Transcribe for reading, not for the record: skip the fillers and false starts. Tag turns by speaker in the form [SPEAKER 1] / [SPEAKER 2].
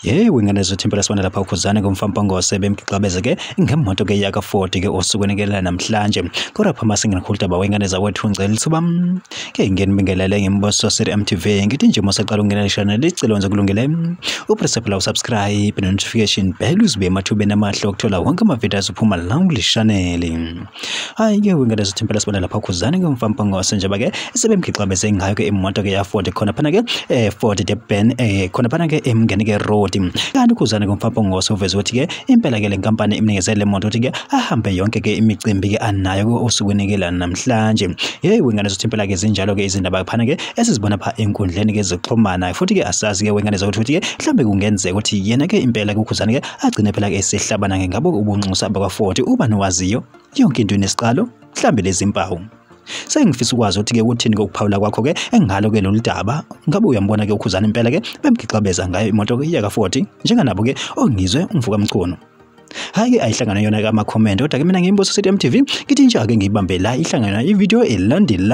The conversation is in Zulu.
[SPEAKER 1] Yebo, ingane zethu impela sibona lapha uKhuzani kumfampongose bemgixabeze ke ngemoto ke yaka Ford ke osukwini ke namhlanje. Kodwa phama singenakhulu daba wengane zawethu ngicela ithuba ke nginibingelele ngimboso City MTV, ngithi nje mosaqala ukungena le channel icelo nje kulungele upress phela usubscribe notification bell uzibe emathubeni amahle okuthola wonke ama-video azophuma la kule channel. Hayi ke wengane zethu impela sibona lapha uKhuzani kumfampongose njengoba ke sebemgixabeze ngayo ke imoto ke ya Ford khona phana ke Ford Durban khona phana ke emngeni ke road. Kanti uKhuzani kumfampongose uveze ukuthi ke impela ke le nkampani imnikezele le moto ukuthi ke ahambe yonke ke imicimbi ke anayo osukwini ke la namhlanje. Hey wengane zethu impela ke zinjalo ke izindaba phana ke esizibona pha enkundleni ke zokuxhumana, futhi ke asazi ke wengane zethu ukuthi ke mhlambe kungenzeka ukuthi yena ke impela ke uKhuzani ke agcine phela ke esehlabana ke ngabo ubunxusa bakwa Ford. Uba nowaziyo yonke into inesiqalo, mhlambe lezi impawu. Sengifisa ukwazi ukuthi ke uthini ke ukuphawula kwakho ke engalo ke lolu daba. Ngabe uyambona ke uKhuzani impela ke bemgixabeza ngayo imoto ke yaka Ford njenganabo ke ongizwe umvuka Mchunu. Hayi ke ayihlangana yona ke ama comment, kodwa ke mina ngiyimboso City MTV ngithi nje ake ngiyibambe la ihlangana ivideo elandelayo.